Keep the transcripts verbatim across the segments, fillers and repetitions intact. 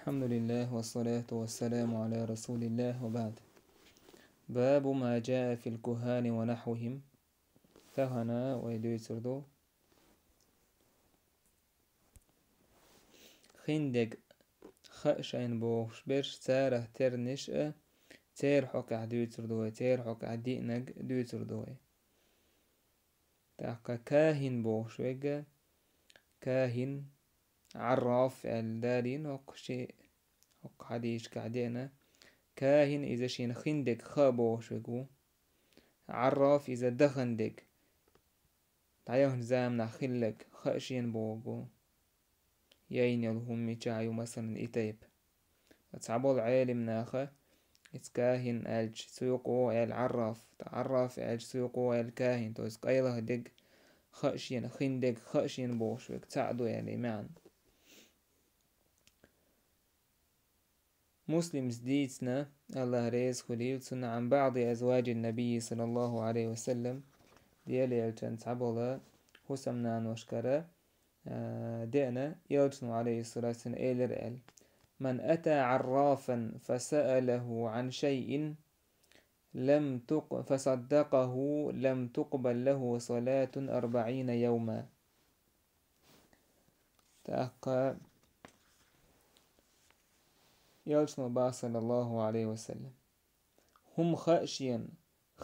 الحمد لله والصلاة والسلام على رسول الله وبعد. باب ما جاء في الكهان ونحوهم. Тахана вай дуьйцур ду хиндерг хаа шайна бохуш берш, царах тернаш а, церан хьокъехь дуьйцур ду вай, церан хьокъехь диънарг дуьйцур ду вай. ТӀаккха кахин бохуш верг, кахин, Ӏарраф аьлла далийна хӀокху ши, хӀокху хьадисашкахь деана. Кахин иза шена хиндерг хаа бохуш верг ву. Ӏарраф иза дахандерг, дӀаяханчу заманахь хилларг хаа шена бохург ву. Яйна йолу хӀума мичахь ю, масалан, и тайпа. Цхьаболу Ӏелам наха иза кахин аьлча, цу юкъа аьлла Ӏарраф, ткъа Ӏарраф аьлча, цу юкъа аьлла кахин, то есть къайлаха дерг хаа шена, хиндерг хаа шена бохуш верг цхьаъ ду аьлла и маьӀна. Муслимс дийцина, Аллах реза хуьлийла цунна, عن بعض أزواج النبي صلى الله عليه وسلم, Делан элчан цхьаболу хӀусамнаношкара, а, деана, элчано, عليه الصلاة والسلام, элира аьлла: من أتى عرافا فسأله عن شيء لم تق-، فصدقه لم تقبل له صلاة أربعين يوما. ТӀаккха элчано боху, саллаллаху Ӏалайхи ва саллам: хӀума хаа шена,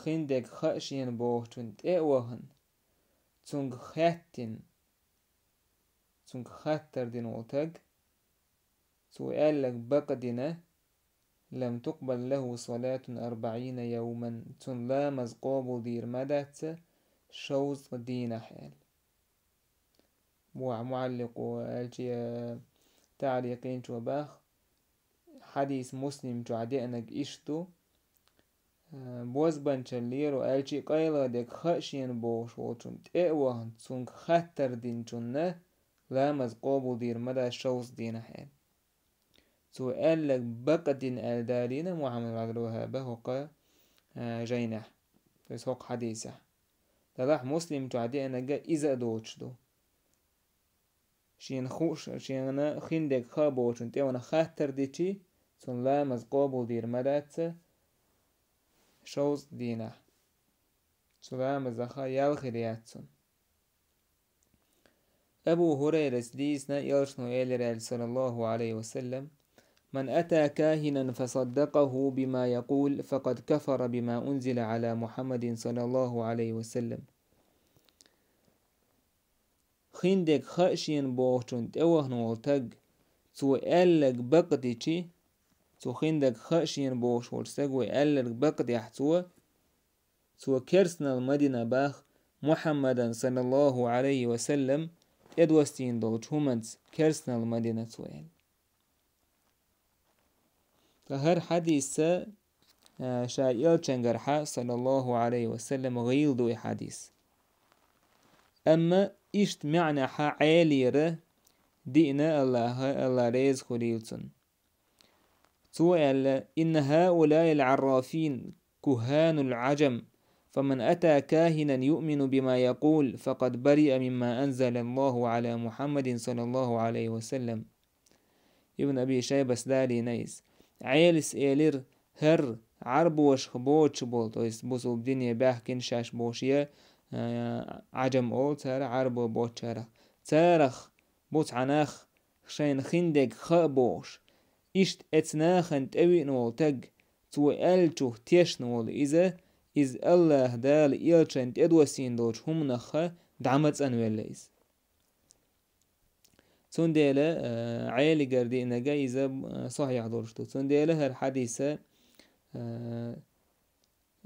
хиндерг хаа шена бохучунна тӀе а вахана, цуьнга хаьттина, цуьнга хаттар дина волу таг, цо аьлларг бакъдина, لم تقبل له صلاة أربعين يوما, цуьнан ламаз къобалдийр ма дац шовзткъа дийнахь аьлла. Муха муӀалликъо аьлча, я таӀликъ йинчо боху, хьадис Муслим чохь деанарг иштта ду, бозбанчаллера аьлча, къайлаха дерг хаа шена бохуш волчунна тӀе а вахана, цуьнга хаттар динчунна ламаз къобалдийр ма дац шовзткъа дийнахь аьлла. Цо аьлларг бакъдина аьлла далийна Мухьаммад Ӏабдул-ВаххӀаба хӀокху, а, жайнехь, то есть хӀокху хьадисехь. Делахь Муслим чохь деанарг иза а доцуш ду. Шена хууш, шена хиндерг хаа бохучунна тӀе вахана хаттар дичи, цуьнан ламаз къобалдийр ма дац шовзткъа дийнахь. Цу ламазах ял хир яц цуьнан. Абу ХӀурайрас дийцина, элчано элира аьлла, саллаллаху Ӏалайхи ва саллам: من أتى كاهنا فصدقه بما يقول فقد كفر بما أنزل على محمد صلى الله عليه وسلم. Хиндерг хаа шена бохучунна тӀе вахана волу таг, цо аьлларг бакъдичи, цо хиндерг хаа шена бохуш волчу стага аьлларг бакъдехь цо, цо керстанал ма дина боху Мухьаммадан, саллаллаху Ӏалайхи ва саллам, тӀедоссийна долчу хӀуманца керстанал ма дина цо аьлла. Ткъа хӀара хьадисца, а, ша элчангархьа, саллаллаху Ӏалайхи ва саллам, гӀийла ду и хьадис. Амма иштта маьӀнехьа Ӏелера диъна Аллаха, Алла реза хуьлийла цунна. Цо аьлла: إن هؤلاء العرافين كهان العجم، فمن أتى كاهنا يؤمن بما يقول فقد برئ مما أنزل الله على محمد صلى الله عليه وسلم. Ибн Аби Шайбас далийна иза. Ӏелас элира: хӀара Ӏарбошах боцуш болу, то есть бусулба дине баьхкина шаьш бохуш я, а, Ӏаджам олу цара, Ӏарбо боцучарах. Царах бу цхьа нах, шайна хиндерг хаа бохуш, иштта эцу нахана тӀевиъна волу таг, цо аьллачух тешна волу иза, иза Аллаха Дала элчанна тӀедоссийна долчу хӀуманах дӀа ма цӀанвелла иза. Цундела, а, Ӏелигара диънарг иза, а, сахьихь долуш ду. Цундела хӀара хьадиса, а,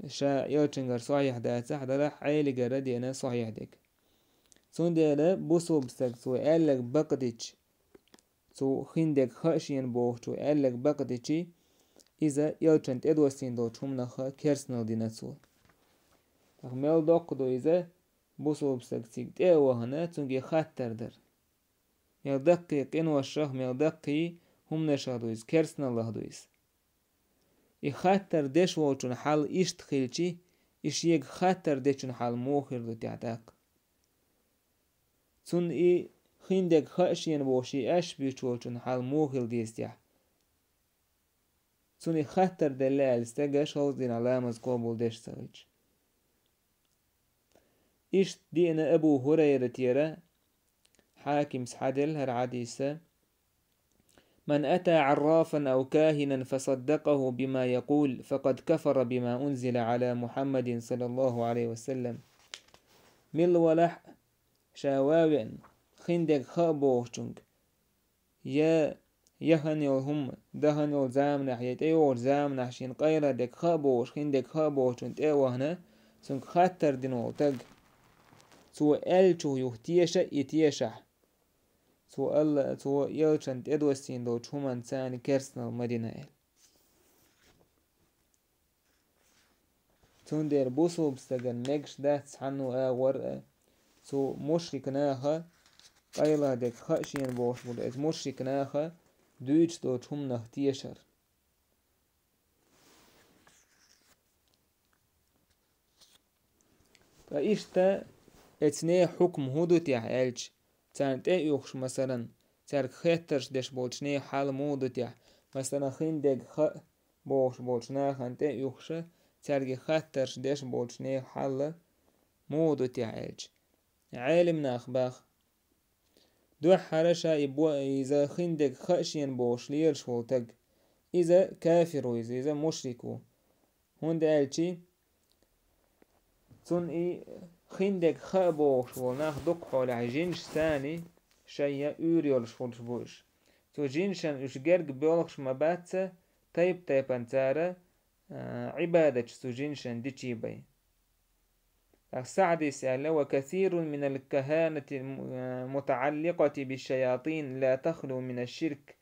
ша элчангара сахьихь дацахь, делахь Ӏелигара деана сахьихь дерг. Цундела бусулба стаг цо аьлларг бакъдичи, цо хиндерг хаа шена бохучо аьлларг бакъдичи, иза элчанна тӀедоссийна долчу хӀуманах керстанал дина цо. ТӀаккха мел доккха ду иза, бусулба стаг цига тӀе а вахана, цуьнга хаттар дар. Мел даккхий къиношах, мел даккхий хӀуманашах ду иза, керстаналлах ду иза. И хаттар деш волчун хьал иштта хилчи, и шега хаттар дечун хьал муха хир ду техь тӀаккха? Цунна и хиндерг хаа шена бохуш и аьшпа буьйцуш волчун хьал муха хила деза техь? цунах хаттар делла аьлла стага шовзткъа дийнахь ламаз къобалдеш ца хилча. Иштта деана Абу ХӀурайратера, Хьакима хьаделла хӀара хьадис: «من أتى عرافا أو كاهنا فصدقه بما يقول فقد كفر بما أنزل على محمد صلى الله عليه وسلم». Милла валахь а, ша ван веана, хиндерг ха а бохучунга, я яхана йолу хӀума дахана йолу заманахь, я тӀейогӀучу заманахь шена къайлаха дерг ха а бохуш, хиндерг ха а бохучунна тӀе а вахана, цуьнга хаттар дина волу стаг, цо аьллачух юха теша а и тешахь, цо Алла-, цо элчанна тӀедоссийна долчу хӀуманца царна керстанал ма дина аьлла. Цундела бусулба стагана мегаш дац цхьанна а агӀор а, цу мушрик наха, къайлаха дерг ха а шена бохуш болу, иза мушрик наха дуьйцуш долчу хӀуманах тешар. Ткъа иштта, эцу нехан хьукма хӀун ду техьа аьлча, царна тӀе а уьхуш, масалан, цаьрга хеттарш деш болчу нехан хьал муха ду техьа, масалан, хиндерг ха а бохуш болчу нахана тӀе а уьхуша, цаьрга хаттарш деш болчу нехан хьал муха ду техьа аьлча, Ӏелам наха баха: дуьххьара ша и бо-, иза хиндерг ха а шена бохуш лелаш волу стаг, иза кафир ву иза, иза мушрик ву. ХӀунда аьлча цунна и хиндерг ха а бохуш болу нах дукхахьолехь жинаш санна шайна уьйр йолуш хуьлуш бу уьш. Цу жинашна уьш герга боьлхуш ма бац, тайп-тайпана цара, а, Ӏибадаташ цу жинашна дичий бай. ТӀаккха СаӀдис аьлла: «وكثير من الكهانة المتعلقة بالشياطين لا تخلو من الشرك».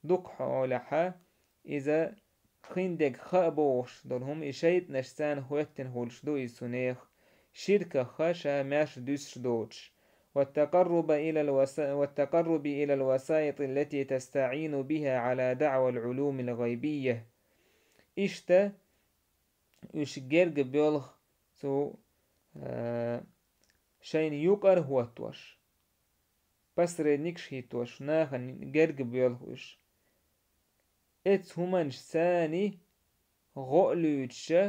Дукхахьолехьа иза хиндерг ха а бохуш долу хӀума и шайтӀанаш царна хӀоьттина хуьлуш ду иза цу нехан, ширках ша маьрша дуьсуш доцуш. «والتقرب إلى الوسا-، والتقرب إلى الوسائط التي تستعين بها على دعوى العلوم الغيبية». Иштта уьш герга боьлху цу, а, шайна юкъара хӀоттош, посредникаш хӀиттош, нахана герга боьлху уьш. Эцу хӀуманаш санна гӀо а луьйчуша,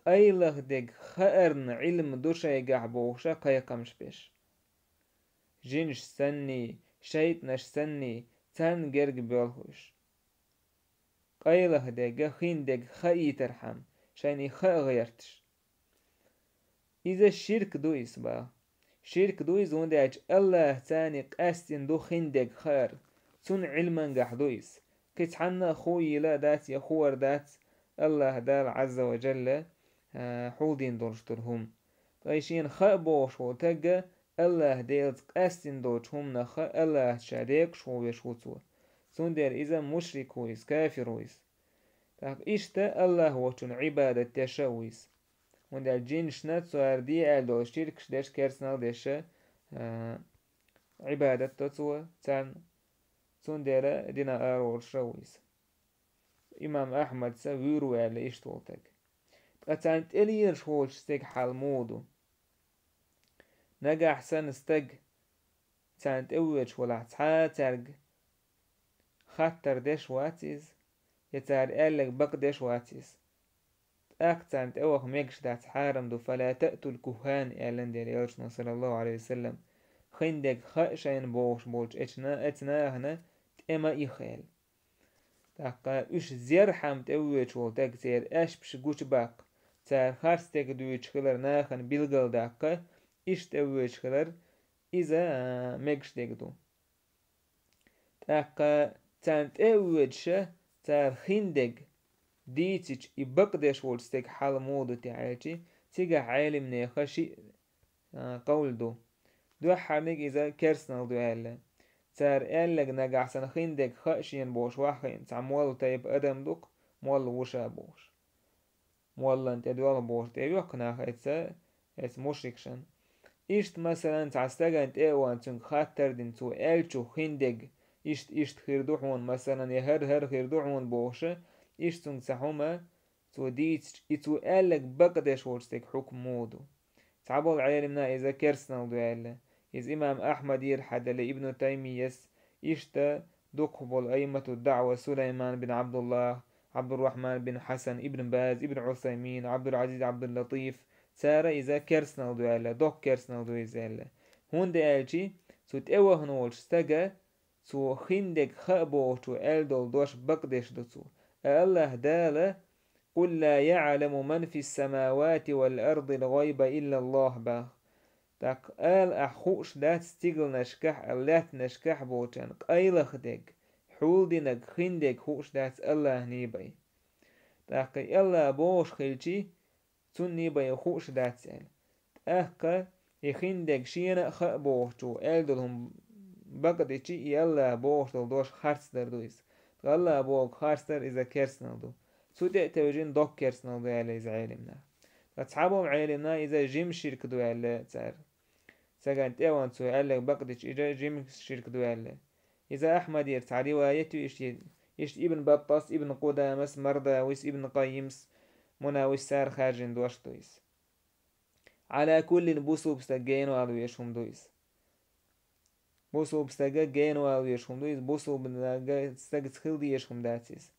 къайлаха дерг хаарна Ӏилма ду шайгахь бохуша кхайкхамаш беш. Жинаш санна, шайтӀанаш санна, царна герга боьлху уьш. Къайлаха дерг, хиндерг хаийтархьама, шайна и ха а гӀерташ. Иза ширк ду иза, баха. Ширк ду иза, хӀунда аьлча Аллаха царна къаьстина ду хиндерг хаар, цунна Ӏилмангахь ду иза. Кхин цхьанна а хӀу йийла а дац, я хӀу вар дац, Аллаха Дала Ӏазза ва Джалла, а, хьулдина долуш долу хӀума. Ткъа и шена ха а бохуш волу стаг Аллаха Делаца къаьстина долчу хӀуманах Аллахаца ша декъашхо веш ву цо. Цундела иза мушрик ву иза, кафир ву иза. ТӀаккха иштта Аллаха воцчунна Ӏибадат деш а ву иза. ХӀунда аьлча жинашна цара де аьлла долу ширкаш деш, керстанал деш а, а, Ӏибадат до цо царна, цундела динан араволуш а ву иза. Имам Ахьмадса вуьйр ву аьлла иштта волу стаг. Ткъа царна тӀе лелаш волчу стеган хьал муха ду? Нагахь санна стаг царна тӀе воьдуш валахь, цхьа а цаьрга хаттар деш вац иза, я цара аьлларг бакъдеш вац иза. ТӀаккха царна тӀе ваха мегаш дац, хьарам ду, «فلا تأتوا الكهان», аьлла дела элчано, саллаллаху Ӏалайхи ва саллам, хиндерг ха а шайна бохуш болчу эцу на-, эцу нахана тӀе ма иха аьлла. ТӀаккха уьш зерхьама тӀе воьдуш волу стаг церан аьшпаш гучубаккха, цара харц дерг дуьйцуш хилар нахана билгалдаккха, иштта тӀе воьдуш хилар, иза, а, мегаш дерг ду. ТӀаккха царна тӀе а воьдуша, цара хиндерг дийцича, и бакъдеш волчу стеган хьал муха ду те аьлчи, цигахь Ӏелимнеха шиъ а, къовл ду. Дуьххьарниг иза керстанал ду аьлла. Цара аьллаг нагахь санна хиндерг ха а шена бохуш ваха хиъна цхьа молла тайпа адам ду-кх, молла ву ша бохуш. Моллан тӀе доьлху бохуш тӀе йоьхку нах эца, эца мушрикшан. Иштта, масалан, цхьа стаган тӀе а ван цуьнга хаттар дина, цо аьллачух хиндерг иштта-иштта хир ду хьуна, масалан, я хӀара-хӀара хир ду хьуна бохуша, иштта цуьнга цхьа хӀума цо дийцича, и цо аьллаг бакъдеш волчу стеган хьукм муха ду? Цхьаболу Ӏелимна иза керстанал ду аьлла. Иза имам Ахьмадера хьаделла, Ибну Таймияс, иштта дукхахболу аиммату даъва Сулайман бин Ӏабдуллах, Ӏабдуррахьман бин Хьасан, Ибн Баз, Ибн Ӏусаймин, Ӏабдул-Ӏазиз, Ӏабдул-Латиф, цара иза керстанал ду аьлла, доккха керстанал ду иза аьлла. ХӀунда аьлча цу тӀевахана волчу стага цо хиндерг хаа бохучо аьлла долу дош бакъдеш ду цо. Ткъа Аллаха Дала: «Къул ла яӀламу ман фис-самавати вал-ардил гӀайба иллаллахӀ», баха. ТӀаккха ала ахь хууш дац стигланашкахь а, лаьттанашкахь а болчарна къайлаха дерг, хьулдинарг, хиндерг хууш дац Аллахьний бен. ТӀаккха и Аллах бохуш хилчий, цунний бен хууш дац аьлла. ТӀаккха и хиндерг шена а хаа бохучо аьлла долу хӀума бакъдичи, и Аллах бохуш долу дош харцдар ду иза. Ткъа Аллах бохург харцдар иза керстанал ду. Цу тӀе а тевжина доккха керстанал ду аьлла иза Ӏелимнаха. Ткъа цхьаболу Ӏелимнаха иза жима ширк ду аьлла цара. Стагана тӀе а вахана цо аьлларг бакъдичи, иза жима ширк ду аьлла. Иза Ахьмадера цхьа риваят ю, иштта, иштта Ибн Баттас, Ибн Къудамас, Мардавис, Ибн Къаййимс, Мунавис цара хаьржина дош ду иза. Ӏала куллин, бусулба стаг генавала везаш хӀума ду иза. Бусулба стага генавала везаш хӀума ду иза, бусулба стага, стагаца хила дезаш хӀума дац иза.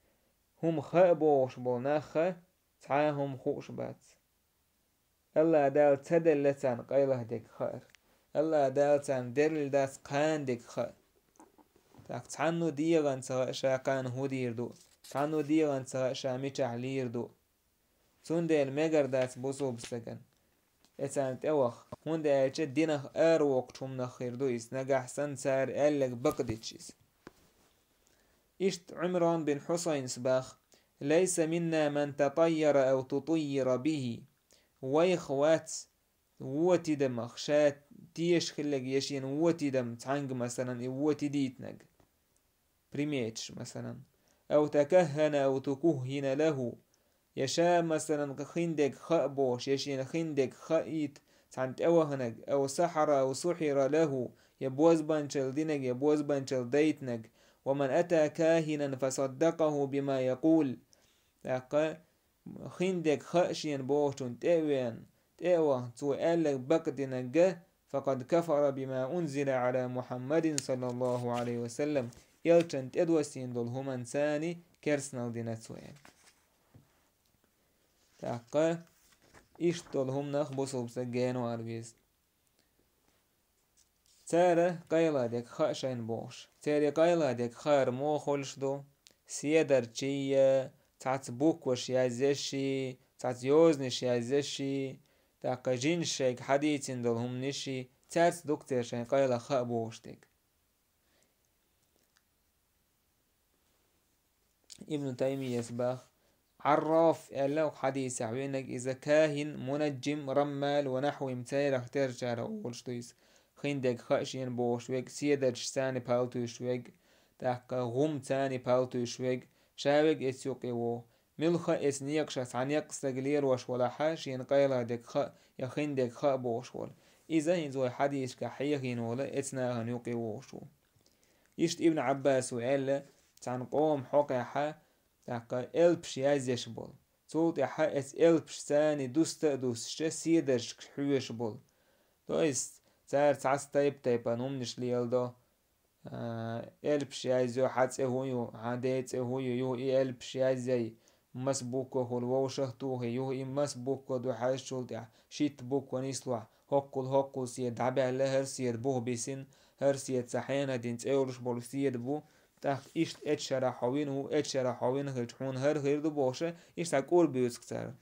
ХӀума хаа бохуш болу нахха цхьа а хӀума хууш бац. Аллах Дала ца делла царна къайлаха дерг хаар. Аллах Дала царна дерриг дац кхана дерг хаа. ТӀаккха цхьанна дегӀан ца хаьа ша кхана хӀун дийр ду, цхьанна дегӀан ца хаьа ша мичахь лийр ду. Цундела мегар дац бусулба стагана эцарна тӀе ваха, хӀунда аьлча динах аравоккхучу хӀуманах хир ду иза, нагахь санна цара аьлларг бакъдичи иза. Иштта Ӏимран бин Хьусайнс баха: «Лайса минна ман татаййара ав тутаййира бихи». Вайх вац вон тидамах, ша тешаш хилларг я шена вон тидам цхьаьнга, масалан, и вон тидийтинарг. Приметаш, масалан. Ав такаххана, ав тукуххина лаху. Я ша, масалан, хиндерг хаа бохуш, я шена хиндерг хаийта цхьаьна тӀеваханарг, ав сахьара, ав сухьира лаху, я бозбанчалла динарг, я бозбанчалла дайтинарг. Ва ман ата кахинан фасаддакъаху бима якъул. ТӀаккха хиндерг хаа шена бохучунна тӀе а веана, тӀе а вахана, цо аьлларг бакъдинарг, факъад кафара бима унзила Ӏала Мухьаммадин саллаллаху Ӏалайхи ва саллам, элчанна тӀедоссийна долу хӀуманца керстанал дина цо аьлла. ТӀаккха иштта долу хӀуманах бусулба стаг генавала веза. Цара къайла дерг хаа шайна бохуш. Церан къайла дерг хаар муха хуьлуш ду? Седарчий, цхьацца букваш язъеш, цхьацца йозанаш язъеш, тӀаккха жинаш шайга хьадийцина долу хӀуманаш, цаьрца ду-кх церан шайн къайла хаа бохуш дерг. Ибн Таймияс баха: Ӏарраф аьлла, оха хьадийсехь винарг иза кахин, мунаджим, раммал ва нахьвим, церах тера чара олуш ду иза. Хиндерг хаа шена бохуш верг, седарчашца палтуьйсуш верг, тӀаккха гӀумца палтуьйсуш верг, ша верг эцу юкъе вогӀу. Муьлхха а эцу некъашах цхьа некъ стаг лелош валахь а, шена къайла дерг хаа я хиндерг хаа бохуш волу. Иза хӀинца вай хьадийсашкахь хьехийна волу эцу нахана юкъе вогӀуш ву. Иштта Ибн Ӏаббаса аьлла, цхьана къоман хьокъехь, тӀаккха элпаш язъеш болу. Цул тӀаьхьа эцу элпашца дуста а дустуш, седаршка хьоьжуш болу. То есть, цара цхьацца тайп-тайпана хӀуманаш леладо, а, элпаш язйо, хьан цӀе хӀун ю, хьан ден цӀе хӀун ю, юха и элпаш язъяй, маса буква хуьлу вовшах а тухий, юха и маса буква ду хьаьжчул тӀаьхьа, шийтта буква нислохь, хӀоккхул-хӀоккхул седа дӀабаьлла, хӀара седа бух бисина, хӀара седа цхьа хьенан дина цӀе йолуш болу седа бу, тӀаккха иштта эцу шарахь хьо вина ву, эцу шарахь хьо вина хилча, хьуна хӀара хир ду бохуша, иштта цхьа кӀур буьйцу-кх цара.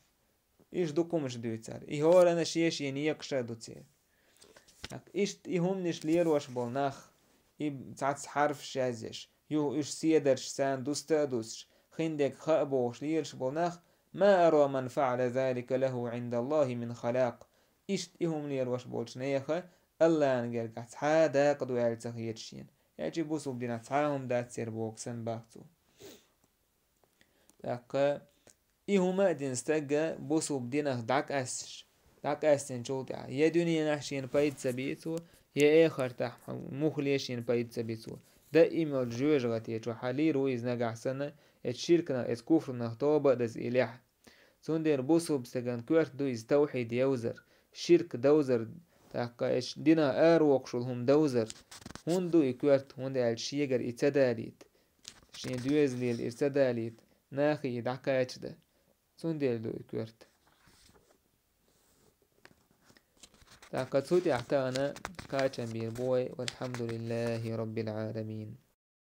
Иштта дукха хӀуманаш дуьйцу цара. И хӀоранна шен-шен некъаш а ду церан. ТӀаккха иштта и хӀуманаш лелош болу нах, и цхьацца хьарфаш язъеш, юха уьш седаршца дуста а дустуш, хиндерг хаа бохуш лелаш болу нах, ма ара ман фаӀала залика лаху Ӏиндаллахи мин халакъ. Иштта и хӀума лелош болчу нехан Аллахьан гергахь цхьа а дакъа ду аьлла ца хета шена. Аьлча бусулба динахь цхьа а хӀума дац церан боху санна баха цо. ТӀаккха и хӀума а дина стага бусулба динах дӀакъаьсташ, дӀакъаьстинчул тӀаьхьа, я дуьненахь шена пайда ца би цо, я эхартахь муххале шена пайда ца би цо. Даим йолчу жоьжахате чохь лийр ву иза нагахь санна, эцу ширканах, эцу куфрунах тоба а даза и лехь. Цундела бусулба стагана коьрта ду иза тавхьид евзар, ширк довзар, тӀаккха эцу динах аравоккхуш волу хӀума довзар. ХӀунда ду и коьрта? ХӀунда аьлча шегара и ца далийта. Шен доьзалера и ца далийта. нахи дӀакхача да. Цундела ду и коьрта. ТӀаккха цу тӀехь тахана кхачам бийр бу вай. Валхьамдулиллахи Роббил Ӏаламин.